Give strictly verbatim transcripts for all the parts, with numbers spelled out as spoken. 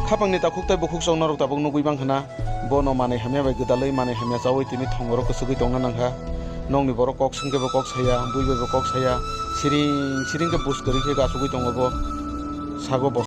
Khapangni takhuk tei bukhuk chwng norok tabuk nugwi mankha na, bono manwi hamya bai gwdalwi manwi hamya chaui tini thongorok kwchwgwi tongna nangkha. Nokni borok kok swngkhe bo kok saya, bui bai bo kok saya, siring siring khe bus kwrwi khe achugwi tongo bo, sago bo.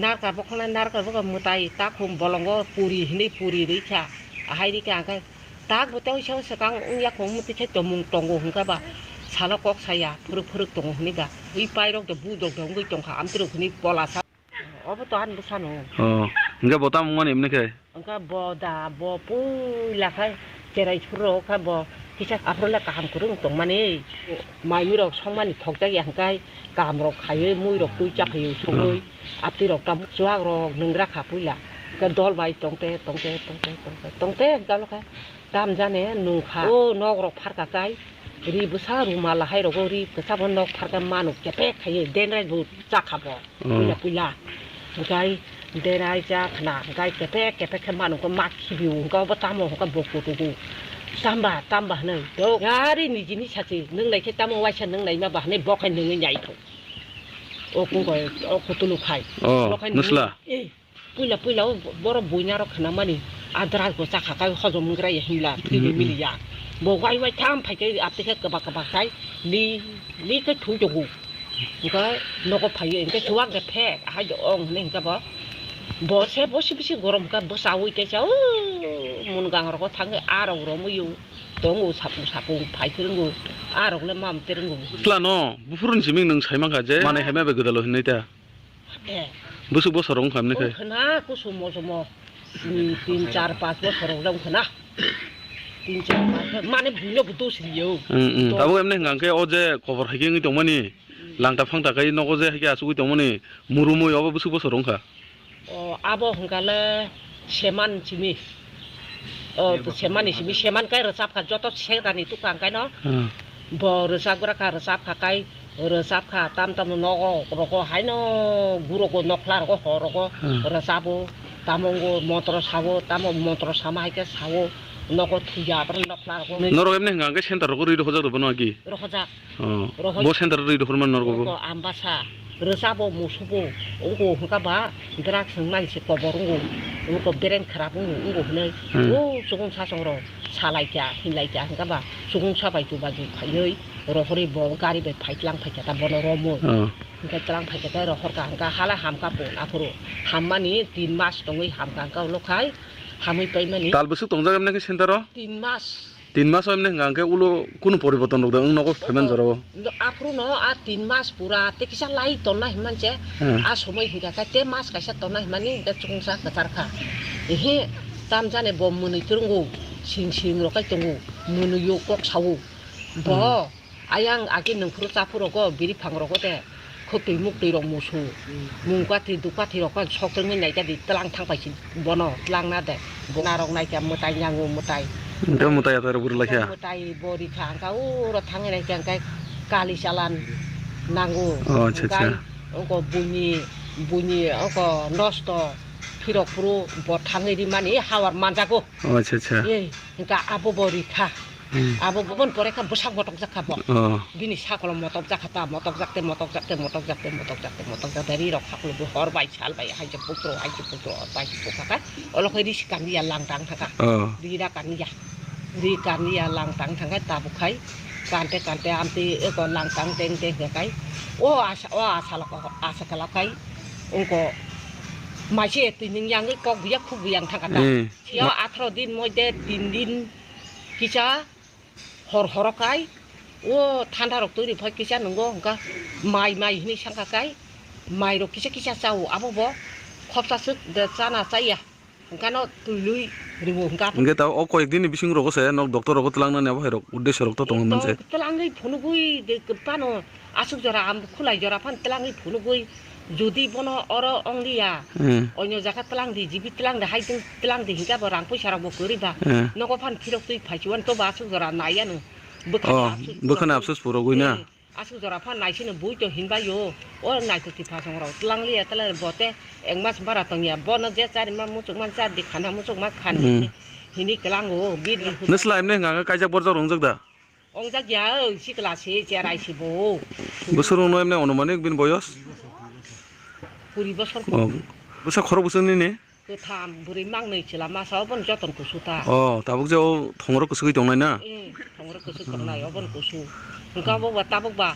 Narka bokhokna narka bokha mwtai takhum bolongo puri hinwi puri rikha, ahai rikha hwnkhe. Tak bo tei oisa oisa kang wngya kong motwi khe tongmung tongo hwnkha ba salo kok saya phwrwk phwrwk tongo hwnwi ba. Ui pairok de budok de wngwi tongkha amtwrwk hwnwi pola sa. Obo to ani bwsano. Oh, hwnkhe bo tamo wngmani hwnwi khe? Hwnkha bo da bo puila khai cherai phurwk kha bo kisa aphuru le kaham kwrwng tongmani. Mai mui rok songmani thokjak ya hwnkhe kaham rok khaiwi mui rok twi cha phaiwi songwi. Atwi rok tabuk chuwak rok nwngra kha puila. Hwnkhe dol bai tongte tongte tongte tongte tongte hwnkhe alo khe. Tam jani nungkha. O nok rok pharka kai. Ri bwsa ruma lahai rogo ri kwchabo nok pharka manu kepek khaiwi denrai bo chakha bo. Oh. Puila puila. Hwnkhe denrai cha khna hwnkhe kepek kepek khe manu khe mak khibi o hwnkhe obo tamo hwnkhe bo kutugo. Tamba tamba hwnwi. Dok yari nijini sachi nwnglai khe tamo waisa nwnglai ma ba hwnwi bo khai nungwi nai thung. O kungkoi o kutulu khai. Oh, obo khai nung-, nusla? Eh. Puila puila o borok buinarok khnamani a drugs bo chakha kai hojom wngrai ya hinla thwini mili ya. Bo wai wai tham phai kai aptwi khe kwbak kwbak khai li li khe thwi tongo. Hwnkhe nogo phaiwi hwnkhe chuwak de phek ahai de ong hwnwi hwnkhe bo. Bo se bosi bisi gorom khe bwsa ui tei cha o mun gang rogo thangwi a rok romwi o tongo sapung sapung phai phwrwngo a rok le mam terwngo. Bwsla no buphuru ni simi nwng sai mankha je manai hai ma bai gwdalo hinwi ta. Eh. Bwswk bosor wngkha hwnwi khai? Wngkha na, kusu mojomo, mm, tin, char, panch bosor wngkha na. Tin, char, panch, mane buino bo dos riyo. Mm, mm. To- Tabuk emne hwnkha khe o je kobor hai khe wngwi tongmani, langta phangta khai nogo je hai khe achugwi tongmani, murumui obo bwswk bosor wngkha? O, abo hwnkha le seman simi. O, semani simi, seman kai rwchap kha, joto segrani tukang kai no. Hmm. Bo rwchapgra kha, rwchap kha kai, rwchap kha, tam tam nogo rogo haino gurogo nokla rogo hor rogo rwchabo, tamo wngbo montro sabo, tamo montro sama hai khe sao, nogo thuya aboni nokla rogo. Norok emne hwnkha hwnkhe center rogo rwi rohorjak rw bono agi? Rohorjak. Oh, rohor- bo center rwi rohormani norok bo? Rogo Ambasa, rwchabo, musubo, wngkha ba drugs wngmani se kobor wngo, wngkha beren kharap wngo, wngkha hwnwi. Hmm. O chukung sachong rok salaikha, hinlaikha, hwnkha ba chukung sabai chubachu phaiwi rohorwi bo gari bai phai tlang phaikha ta bono romwi. Oh. Hwnkhe tlang phaikha tei rohorkha, hwnkha hala hamkha bo aphuru. Hammani tin mas tongwi hamkha, hwnkha ulo khai hamwi paimani. Tal bwswk tongjak emne khe center o? Tin mas. Tin mas o emne hwnkha hwnkhe ulo kunu poriborton rok da wng nogo phaiman jorao? Aphuru no a tin mas pura tei kisa lai tonna hinmani se. Hmm. A somoi hwnkha khe tei mas kaisa tonna hinmani hwnkhe chukungsa kwchar kha. Ehe, tam jani bo mwnwi twrwngo, sing sing rok kai tongo, mwnwi o kok sao. Bo, hmm, ayang agi nungphuru chaphuru rogo biri phang rogo de. Khwtwi muktwi rok musu, mung kathi duk kathi rok phano sok tongwi naikha di, tlang thang paisi bono tlang na de, bo narok naikha mwtai nyango mwtai. Hwnkhe mwtai atai rok bwrwi laikha. Mwtai bo rikha hwnkha uro thangwi naikha hwnkhe kali chalan nango. Oh, acha, acha. Hwnkhe oko buini, buini oko nosto phirok phuru bo thangwi rimani hawar manjago. Oh, acha, acha. Ei, hwnkha abo bo rikha. Hmm. Abo bobon pore kha bwsak motokjak kha bo. Oh. Bini sakolo motokjak kha ta, motokjak te, motokjak te, motokjak te, motokjak te, motokjak te, ri rok haklo bo hor bai sal bai hai je putro, hai je putro, hor bai se pukha kha. Olo khai ri si kaniya langtang thangkha. Oh. Ri ra kaniya. Ri kaniya langtang thangkha tabuk khai. Kante kante amtwi eko langtang teng teng khe khai. O asa, o asa lako, asa kala khai. Ungko maise twi ning yangwi kok buya khuk buyang thangkha ta. Hmm. Yo atharo din moide tin din kisa hor horo kai, o thanda rok twi rwphai kisa nwngo hwnkha mai mai hinwi sangkha kai, mai rok kisa kisa chao, abo bo khopsa swk de chana chaya, hwnkha no twi lui rwo hwnkha. Hwnkhe ta o koyek din ni bising rogo se nok doctor rogo twlang nani abo hai rok uddesho rok to tongo manse. Twlangwi phunugwi de kwpano aswk jora am khulai jora phan twlangwi phunugwi. Jodi bono oro ong liya, hmm, onyo jaga tlang di, jibi tlang di, hai tlang di, hingke bo rang puisa rok bo kwrwi ba. Hmm. Nogo phan phirok twi phai chuan to ba aswk jora nai ano. Bwkhani, oh, absus bwkhani pura absus pura gwi na? Eh, aswk jora phan nai sino bui to hinbai yo. O nai to tiphasong rok tlang liya, tlang bo te ek mas bara tong ya. Bono je chari ma muchuk man char di khana muchuk ma khan. Hmm. Hini klang o, bi di. Nusla emne hwnka kaijak borjak rongjak da? Ongjak ya, o sikla se, cherai se bo. Bwswk rwno emne onumanik bini boyos? Kuri bosor. Oh, bwsa khorok bwswk nini? Kwtham, bwrwi mangnwi chwla masa, obono joton kusu ta. Oh, tabuk je o thongro kwswgwi tongnai na? Eh, thongro kwswk tongnai, obono kusu. Hwnkhe abo ba tabuk ba.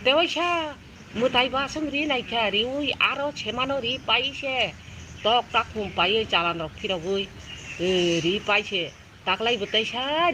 Tewaisa mwtai ba aswk ri naikha, riwi aro semano ri pai se. Tok takhum paiwi chalan rok phirogwi, eh, ri pai se. Taklai bo teisa